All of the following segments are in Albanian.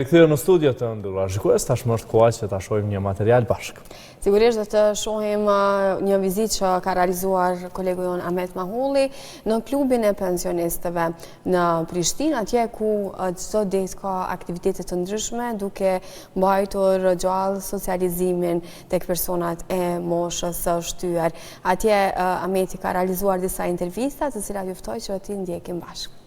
Kthyer në studio të nderuar shikues, tashmë është koha që ta shohim një material bashkë. Sigurisht do të shohim uh, një vizitë që ka realizuar kolegu jonë Ahmet Maholli në klubin e pensionistëve në Prishtinë, atje ku uh, çdo ditë ka aktivitete të ndryshme duke mbajtur gjallë socializimin tek personat e moshës së shtyrë. Atje uh, Ahmeti ka realizuar disa intervista, të cilat ju ftoj që t'i ndjekim bashkë.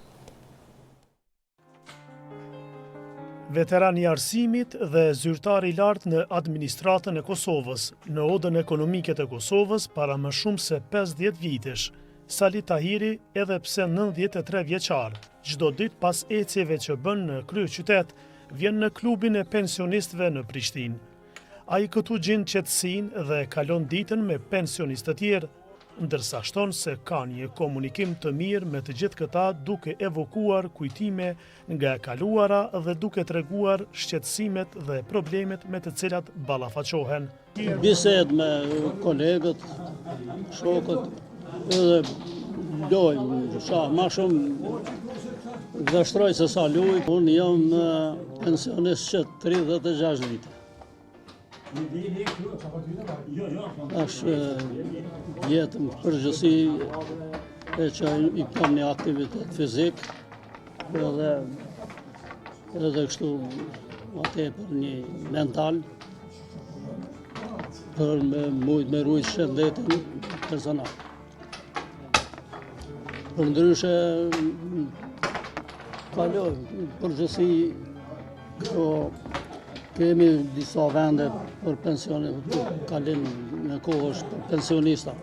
Veteran i arsimit dhe zyrtar i lartë në administratën e Kosovës, në Odën Ekonomike të Kosovës para më shumë se 50 vitesh, Sali Tahiri edhe pse 93 vjeçar, çdo ditë pas ecjeve që bën në kryeqytet, vjen në klubin e pensionistëve në Prishtinë. Ai këtu gjen qetësinë dhe kalon ditën me pensionistë të tjerë, ndërsa shton se ka një komunikim të mirë me të gjithë këta duke evokuar kujtime nga e kaluara dhe duke treguar shqetësimet dhe problemet me të cilat ballafaqohen. Bisedë me kolegët, shokët, edhe lojmë, sa ma shumë vështroj se sa luj. Unë jam pensionist që 36 vite. Tash jetën në përgjithësi e që i kam një aktivitet fizik, po edhe edhe kështu ma tepër një mental, për me mujtë me rujtë shëndetin personal. Përndryshe, kaloj, përgjithësi, këto kemi disa vende për pensione, kalim në kohë është për pensionista.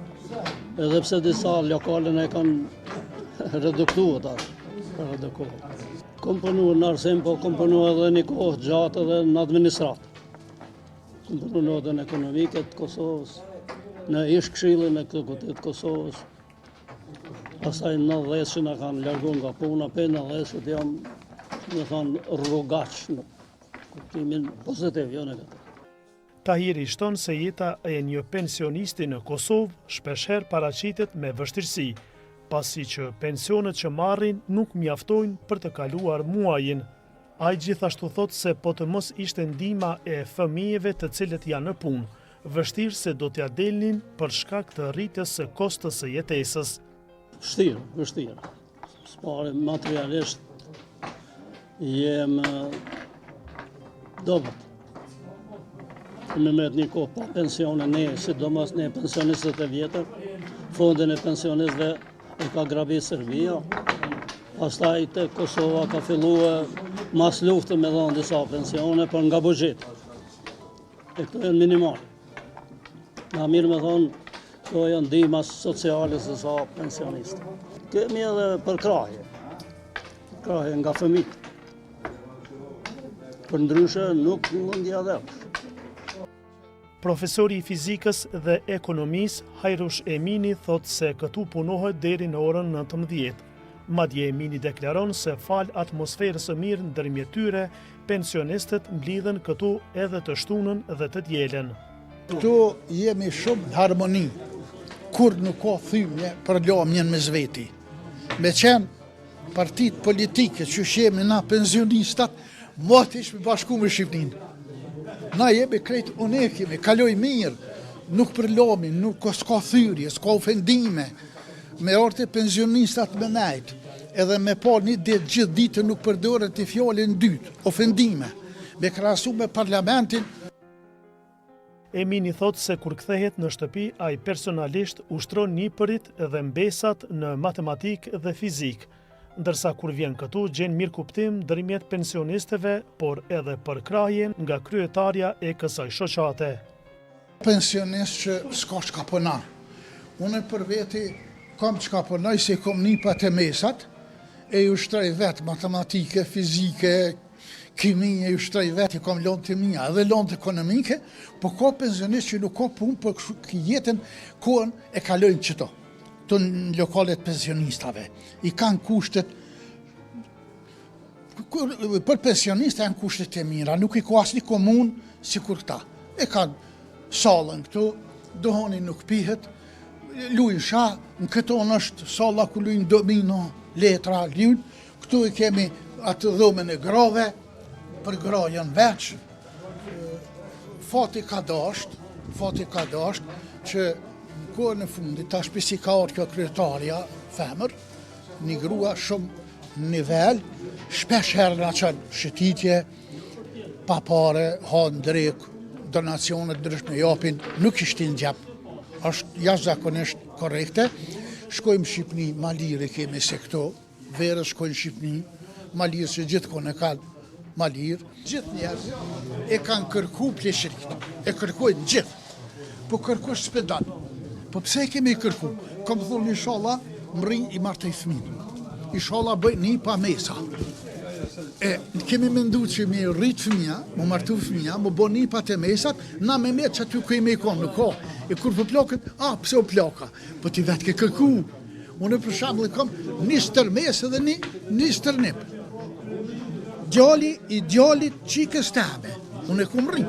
Edhe pse disa lokale na e kanë reduktu tash, për atë kohë. Kom punu në arsim, po kom punu edhe një kohë gjatë edhe në administratë. Kom punu në Odën Ekonomike të Kosovës, në ish këshillin ekzekutiv të Kosovës. Pastaj në 90 që na kanë largu nga puna, prej 90 jam, me thonë, rrugaç në kuptimin pozitiv, jo negativ. Tahiri shton se jeta e një pensionisti në Kosovë shpeshherë paraqitet me vështirësi, pasi që pensionet që marrin nuk mjaftojnë për të kaluar muajin. Ai gjithashtu thotë se po të mos ishte ndihma e fëmijëve të cilët janë në punë, vështirë se do t'ia delnin për shkak të rritjes së kostos së jetesës. Vështirë, vështirë. Së pari materialisht jem dobët. Me met një kohë pa pensione ne, sidomos ne pensionistët e vjetër, fondin e pensionistëve e ka grabit Serbia, pastaj te Kosova ka fillue mas luftë me dhonë disa pensione për nga buxheti. E këto janë minimale. Ma mirë me thonë, këto janë ndihma sociale se sa pensioniste. Kemi edhe përkrahje, përkrahje nga fëmijët. Përndryshe nuk mund t'ia del. Profesori i Fizikës dhe Ekonomisë, Hajrush Emini thotë se këtu punohet deri në orën 19. Madje Emini deklaron se falë atmosferës së mirë ndërmjet tyre, pensionistët mblidhen këtu edhe të shtunën dhe të dielën. Këtu jemi shumë në harmoni, kurrë nuk ka thymje përlamje në mes veti. Me qenë Partitë politike qysh jemi na pensionistat, moti ishmi bashku me Shqipninë. Na jemi krejt unik jemi, kaloj mirë, nuk përlami, nuk s'ka thyrje, s'ka ofendime. Me ardh te pensionistat me nejt, edhe me pa një ditë gjithë ditën nuk përdoret një fjalë e ndytë, ofendime. Me krahasu me parlamentin, Emini thotë se kur kthehet në shtëpi ai personalisht ushtron nipërit dhe mbesat në matematikë dhe fizikë, ndërsa kur vjen këtu gjen mirëkuptim ndërmjet pensionistëve, por edhe përkrahje nga kryetarja e kësaj shoqate. Pensionist që s'ka çka punon. Unë për veti kam çka punoj se i kom nipat e mesat, e i ushtroj vetë matematike, fizike, Kimi e ushtroj vetë, i kam lëndët e mia, edhe lëndë ekonomike, po ka pensionist që nuk ka punë, po jetën, kohën e kalojnë qëto, të në lokalet pensionistave. I kanë kushtet, për pensionista janë kushtet e mira, nuk i ka asnjë komunë sikur këta. E kanë sallën këtu, duhani nuk pihet, lujnë shah, në këtë anë është salla ku lujnë domino, letra, lujnë, Këtu i kemi atë dhomën e grave. Për gra janë veç, fati ka dasht, fati ka dasht, që në kohën e fundit, tash prej si ka ardhë kjo kryetarja, femër, një grua shumë në nivel, shpesh herë na çon shëtitje, pa pare, hanë drekë, donacione të ndryshme japin, nuk i shtin n'xhep. Është jashtëzakonisht korrekte. Shkojmë në Shqipni, ma lirë e kemi se këtu, verës shkojnë në Shqipni, ma lirë se gjithkun e kanë ma lirë. Gjithë njerëzit e kanë kërku pleqërinë, e kërkojnë gjithë, po kërkush s'pe don. Po pse e kemi kërku? Kom thonë inshallah, mrri i martoj fëmin. Inshallah bëj nipa mesa. E kemi mendu që me rrit fëmija, mu martu fëmija, mu bo nipat e mesat, na me met qaty ku jemi konë, nuk ka. E kur po plaket, a, pse u plaka? Po ti vetë ke kërku. Unë për shembull kam një stërmesë dhe një, një stërnip. Djali i djalit çikës teme. Unë e kom rri.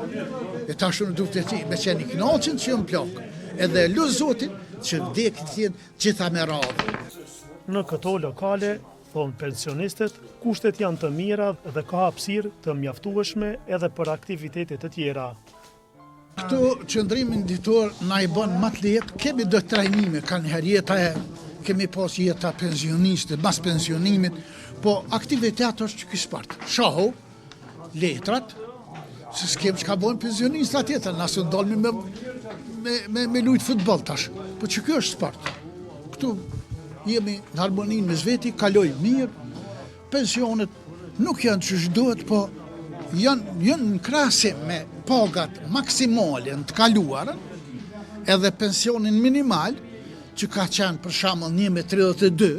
E tash unë duhet të me qenë i knaqun që jam plak. Edhe e lus Zotin që vdekjet të jenë gjitha me radhë. Në këto lokale, thonë pensionistët, kushtet janë të mira dhe ka hapësirë të mjaftueshme edhe për aktivitete të tjera. Këtu qëndrimin ditor na i bën më të lehtë, kemi do trajnime, kanjëherë jeta e kemi pas jeta pensioniste, mas pensionimit, po aktivitet është që ky sport. Shahu, letrat, se s'kem çka bojnë pensionistat tjetër, na s'dolmi me, me, me, me lujt futboll tash, po që kjo është sport. Këtu jemi në harmoni mes veti, kaloj mirë, Pensionet nuk janë qysh duhet, po janë, janë në krahasim me pagat maksimale në të kaluarën, edhe pensionin minimal, që ka qenë për shembull 1.32,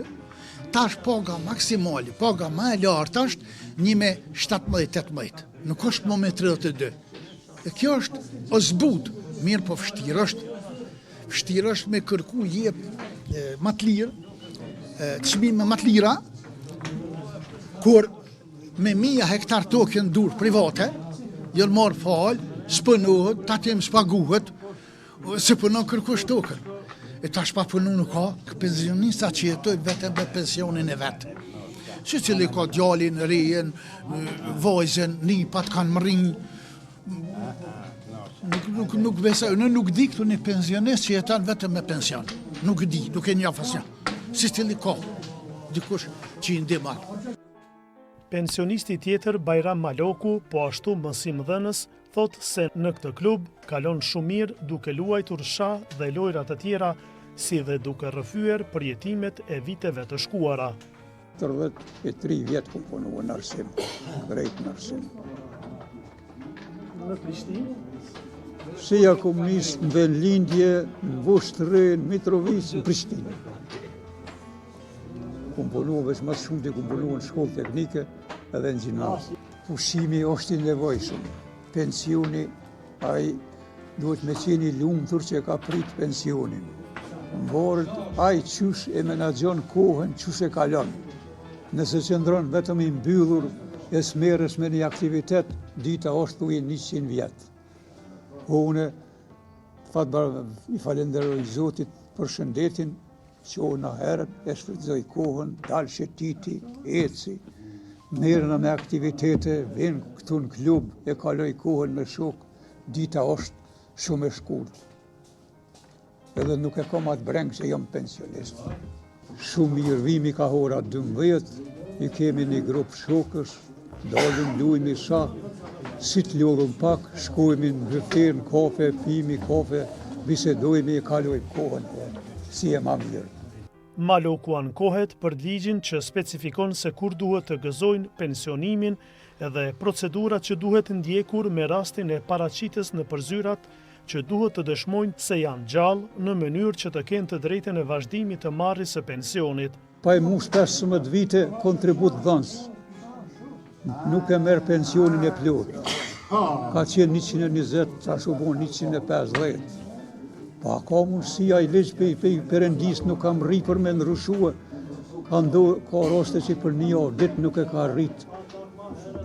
tash paga maksimale, paga ma e lartë është 1.17-18, nuk është më me 32. E kjo është o zbut, mirë po vështirë është, vështirë është me kërku jetë ma të lirë, çmime ma të lira, kur me mija hektar tokë janë n'durë private, janë marrë falë, s'punohet, tatim s'paguhet, s'e punon kërkush tokën. E tash pa punu nuk ka, pensionista që jetojnë vetëm me pensionin e vet. Secili ka djalin, rejën, vajzën, nipat kanë mrri, Nuk, nuk, nuk besoj, unë nuk di këtu një pensionist që jeton vetëm me pension. Nuk di, nuk e njoh asnjë. Secili ka dikush që i ndihmon. Pensionisti tjetër, Bajram Maloku, po ashtu mësimdhënës, thotë se në këtë klub kalon shumë mirë duke luajtur shah dhe lojra të tjera, si dhe duke rrëfyer përjetimet e viteve të shkuara. 33 vjet kom punu në arsim, krejt në arsim. Në Prishtinë? Si ja kom nis në vendlindje, në Vushtrri, në Mitrovicë, në Prishtinë. Kom punu, veç ma s'shumti kom punu në shkollë teknike edhe në gjimnaz. Pushimi është i nevojshëm. Pensioni, ai duhet me qenë i lumtur që e ka prit pensionin. Varet ai qysh e menaxhon kohën, qysh e kalon. Nëse qëndron vetëm i mbyllur e s'merresh me një aktivitet, dita është thuj 100 vjet. Unë, fatbar, i falenderoj Zotit për shëndetin, Çohna herët, e shfrytëzoj kohën, dal shëtiti, eci, merrna me aktivitete, vin këtu në klub, e kaloj kohën me shokë, dita është shumë e shkurt. Edhe nuk e kam atë brengë që jam pensionist. Shumë mirë, vimi ka ora 12, i kemi një grup shokësh, dalim, lujmi shah, si të lodhum pak, shkojmi në byfe, në kafe, pimi kafe, bisedojmi e kalojmë kohën, si e ma mirë. Maloku ankohet për ligjin që specifikon se kur duhet të gëzojnë pensionimin dhe procedurat që duhet ndjekur me rastin e paraqitjes nëpër zyrat që duhet të dëshmojnë se janë gjallë në mënyrë që të kenë të drejtën e vazhdimit të marrjes së pensionit. Pa i mush 15 vite kontributdhënës, nuk e merr pensionin e plotë. Ka qenë 120, tash u bo 150. Pa ka mundësi ai ligj pej, pej perëndisë nuk ka mrri për me ndryshue. Ka ndo, ka raste që për një orë ditë nuk e ka arrit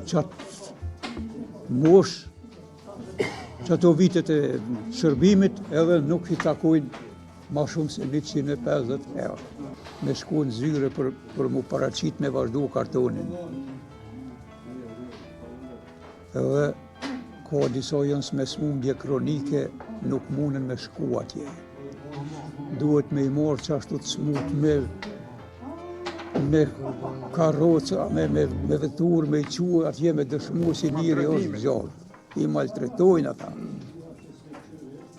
qatë moshë, qato vitet e shërbimit edhe nuk i takojnë ma shumë se 150 euro. Me shku në zyre për, për mu paraqit me vazhdu kartonin. Edhe ka disa janë me smundje kronike, nuk munden me shku atje. Duhet me i marrë qashtu të smut me, me karroca, me, me, me veturë, me i çu atje me dëshmu si njeri është gjallë. I maltretojnë ata.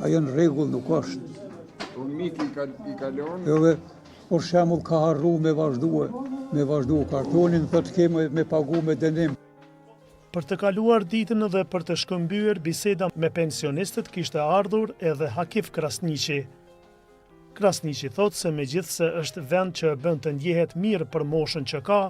Ajo në rregull nuk është. Po miki i ka, i ka lon? Edhe, për shembull, ka harru me vazhdu, me vazhdu kartonin, thotë ke me, me pagu me dënim. Për të kaluar ditën dhe për të shkëmbyer biseda me pensionistët kishte ardhur edhe Hakif Krasniqi. Krasniqi thotë se megjithëse është vend që e bën të ndjehet mirë për moshën që ka,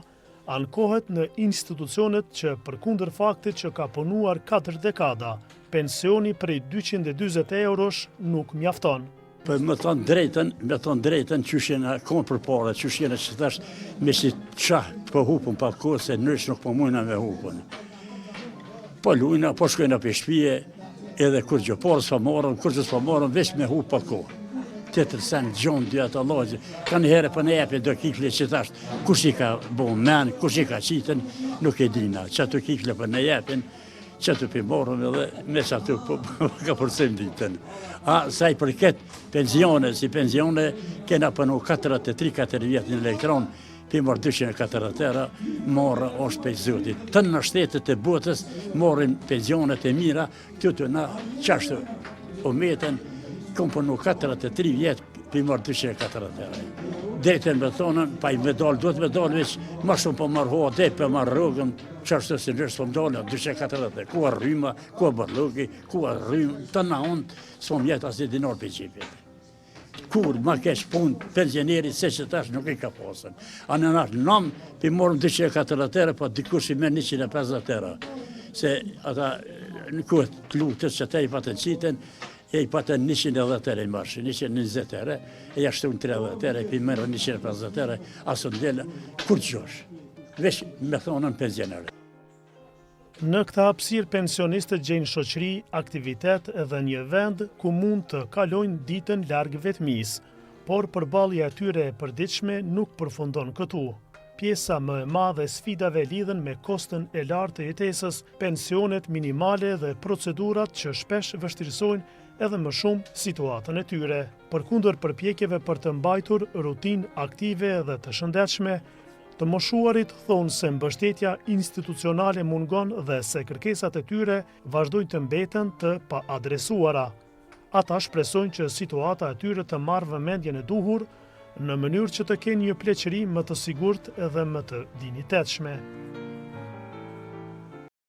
ankohet në institucionet që përkundër faktit që ka punuar katër dekada, pensioni prej 240 eurosh nuk mjafton. Po me thonë drejtën, me thonë drejtën, qysh jena konë përpara, qysh jena që tash, me si qah po hupën pak kohë, se nërës nuk po mujna me hupën. Po lujna, po shkojna prej shpije, edhe kurgjë pare s'po marrëm, kurgjë s'po marrëm, veç me hup pak kohë. Tjetër sen, gjonë, dy ato lagje, ka një herë po na jepin do kikle që tash, kush i ka bo men, kush i ka qitën, nuk e dina, qato kikle po na jepin, Qato p'i marrëm edhe me qato po, po kapërcejmë ditën. A sa i përket penzione, si penzione, kena punu 43-4 vjetë në elektron, p'i marr 240 euro, marrë është pej Zotit. Të në shtetet e botës marrin penzionet e mira, këtu te na qashtu o metën, kom punu 43 vjetë, p'i marr 240 euro. Drejtën me thonën, pa i me dalë, duhet me dalë, veç ma shumë po marr hoa, dhe po marr rrogën, Qashtu si nërë s'po m'dalë, 240, ku a rryma, ku a bërllogi, ku a rrymë, të na unë, s'po m'jet asnjë dinar prej xhepit. Kur ma keq punë, pensioneri, se që tash nuk i ka pasën. A në natë nëmë, p'i marrim 240 euro, po dikush i merr 150 euro. Se ata në kohë të luftës që ata i patën qitën, e i patën 110 euro i marrshin, 120 euro, e ja shtun 30 euro, e p'i merr 150 euro, asë në kur të gjosh. Veç me thonën pensioner. Në këtë hapësirë pensionistët gjejnë shoqëri, aktivitet dhe një vend ku mund të kalojnë ditën larg vetmisë. Por përballja e tyre e përditshme nuk përfundon këtu. Pjesa më e madhe e sfidave lidhen me koston e lartë të jetesës, pensionet minimale dhe procedurat që shpesh vështirësojnë edhe më shumë situatën e tyre. Përkundër përpjekjeve për të mbajtur rutinë aktive dhe të shëndetshme, Të moshuarit thonë se mbështetja institucionale mungon dhe se kërkesat e tyre vazhdojnë të mbeten të paadresuara. Ata shpresojnë që situata e tyre të marrë vëmendjen e duhur në mënyrë që të kenë një pleqëri më të sigurt dhe më të dinjitetshme.